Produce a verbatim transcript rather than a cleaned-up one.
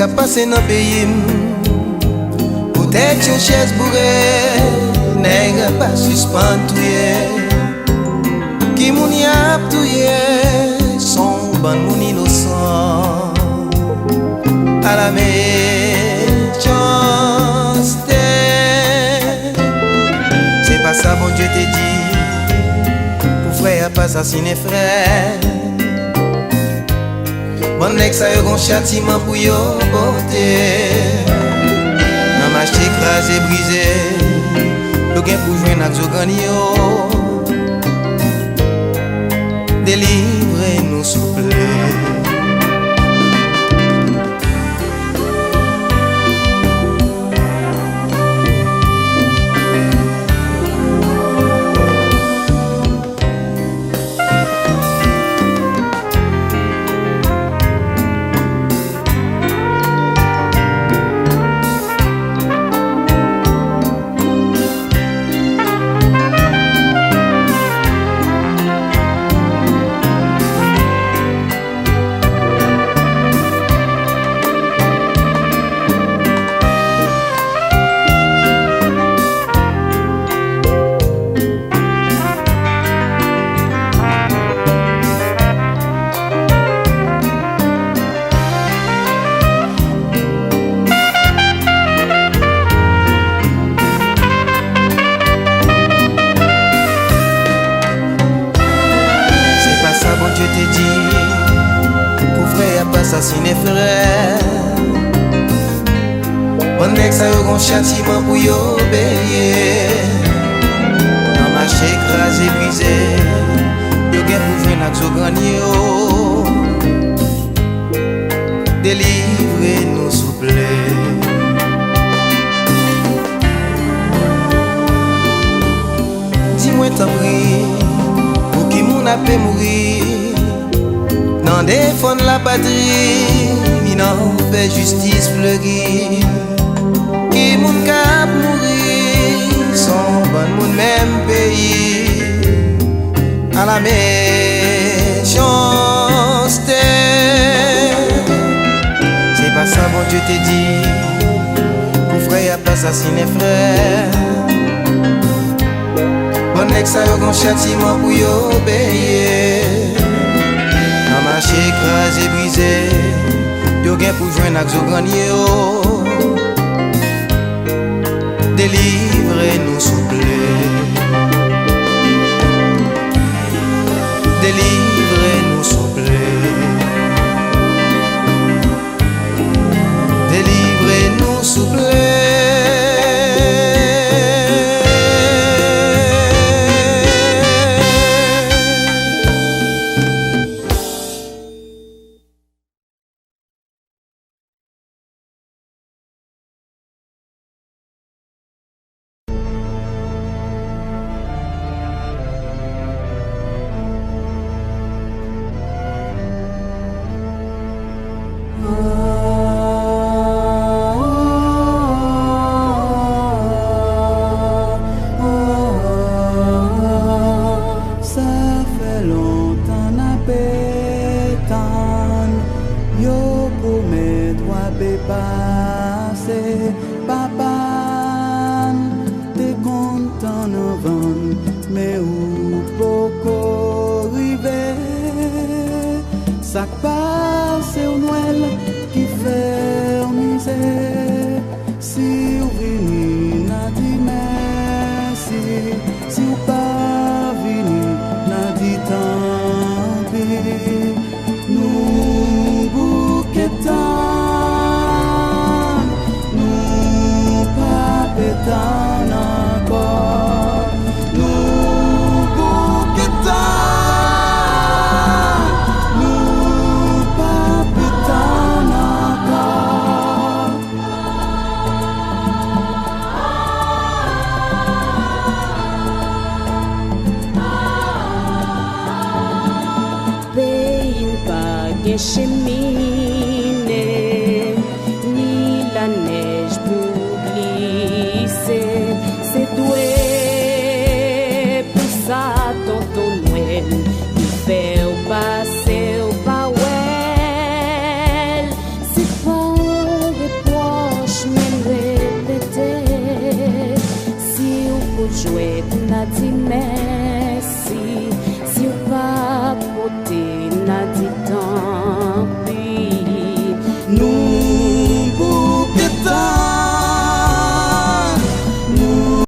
Sa pase nan peyi m, poutèt yon chèz boure, nèg pa sispann touye. Ki moun y ap touye? S on bann moun inosan. Ala mechanste. Se pa sa Bondye te di pou frè ap asasinen frè. Bann nèg sa yo gon chatiman pou yo pote. Nan mache kraze brize, yo gen pou jwenn ak zo grann yo. Delivre nou souple. Se pa sa Bondye te di pou frè ap asasinen frè. Bann nèg sa yo gon chatiman pou yo peye. Nan mache kraze brize, yo gen pou jwenn ak zo grann yo. Delivre nou souple. Di mwen tanpri, pou ki moun ape mouri nan defann lapatri, nan fè jistis fleri? Ki moun k ap mouri? S on bann moun menm peyi. Ala mechanste. Se pa sa Bondye te di pou frè y ap asasinen frè. Bann nèg sa yo gon chatiman pou yo peye. Nan mache kraze brize, yo gen pou jwenn ak zo grann yo. Delivre nou souple. Delivre nou souple. Delivre nou souple. Sa fè lontan n ape tann, yo pwomèt w ape pase. Papa n te konn tann anvan n, men ou poko rive. Sa k pase w Nwèl ki fè w mize? Si w vini, n a di mèsi. Si w pa vini, n a di tanpi. Nou bouke tann, nou pa pe tann ankò. Nou bouke tann, nou pa pe tann ankò. Peyi n pa gen chemine, ni lanèj pou glise. Se dwe pou sa, Tonton Nwèl, ki fè w pase w pa wè l. Se pa w Tan